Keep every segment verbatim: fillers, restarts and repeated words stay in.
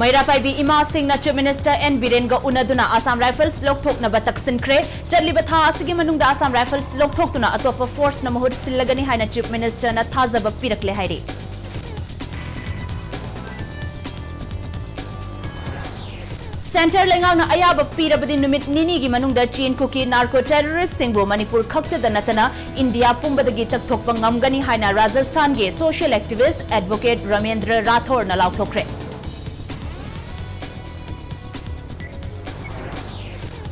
ꯃꯩꯔꯥ ꯄꯥꯏꯕꯤ ꯏꯃꯥꯁꯤꯡꯅ Chief Minister N ꯕꯤꯔꯦꯟꯒ ꯎꯅꯗꯨꯅ Assam Rifles ꯂꯧꯊꯣꯛꯅꯕ ꯇꯛꯁꯤꯟꯈ꯭ꯔꯦ꯫ ꯆꯠꯂꯤꯕ ꯊꯥ ꯑꯁꯤꯒꯤ ꯃꯅꯨꯡꯗ Assam Rifles ꯂꯧꯊꯣꯛꯇꯨꯅ ꯑꯇꯣꯞꯄ forceꯅ ꯃꯍꯨꯠ ꯁꯤꯜꯂꯒꯅꯤ ꯍꯥꯏꯅ Chief Ministerꯅ ꯊꯥꯖꯕ ꯄꯤꯔꯛꯂꯦ ꯍꯥꯏꯔꯤ꯫ Centre ꯂꯩꯉꯥꯛꯅ ꯑꯌꯥꯕ ꯄꯤꯔꯕꯗꯤ ꯅꯨꯃꯤꯠ ꯅꯤꯅꯤꯒꯤ ꯃꯅꯨꯡꯗ Chin Kuki narco terroristꯁꯤꯡꯕꯨ ꯃꯅꯤꯄꯨꯔ ꯈꯛꯇꯗ ꯅꯠꯇꯅ ꯏꯟꯗꯤꯌꯥ ꯄꯨꯝꯕꯗꯒꯤ ꯇꯛꯊꯣꯛꯄ ꯉꯝꯒꯅꯤ ꯍꯥꯏꯅ ꯔꯥꯖꯁꯊꯥꯟꯒꯤ social activist advocate ꯔꯥꯃꯦꯟꯗ꯭ꯔ ꯔꯥꯊꯣꯔꯅ ꯂꯥꯎꯊꯣꯛꯈ꯭ꯔꯦ꯫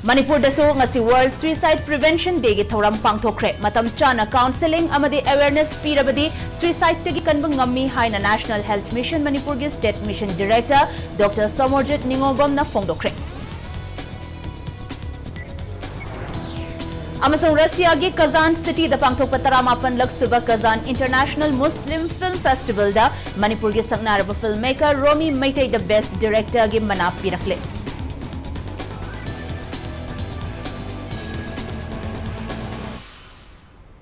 ꯃꯅꯤꯄꯨꯔꯗꯁꯨ ꯉꯁꯤ World Suicide Prevention Dayꯒꯤ ꯊꯧꯔꯝ ꯄꯥꯡꯊꯣꯛꯈ꯭ꯔꯦ꯫ ꯃꯇꯝ ꯆꯥꯅ counselling ꯑꯃꯗꯤ awareness ꯄꯤꯔꯕꯗꯤ suicideꯇꯒꯤ ꯀꯟꯕ ꯉꯝꯃꯤ ꯍꯥꯏꯅ National Health Mission ꯃꯅꯤꯄꯨꯔꯒꯤ State Mission Director Doctor Somorjit ꯅꯤꯉꯣꯝꯕꯝꯅ ꯐꯣꯡꯗꯣꯛꯈ꯭ꯔꯦ꯫ ꯑꯃꯁꯨꯡ ꯔꯁꯤꯌꯥꯒꯤ ꯀꯖꯥꯟ cityꯗ ꯄꯥꯡꯊꯣꯛꯄ ꯇꯔꯥꯃꯥꯄꯟꯂꯛ ꯁꯨꯕ Kazan International Muslim Film Festivalꯗ ꯃꯅꯤꯄꯨꯔꯒꯤ ꯁꯛꯅꯥꯏꯔꯕ filmmaker ꯔꯣꯃꯤ ꯃꯩꯇꯩꯗ Best Directorꯒꯤ ꯃꯅꯥ ꯄꯤꯔꯛꯂꯦ꯫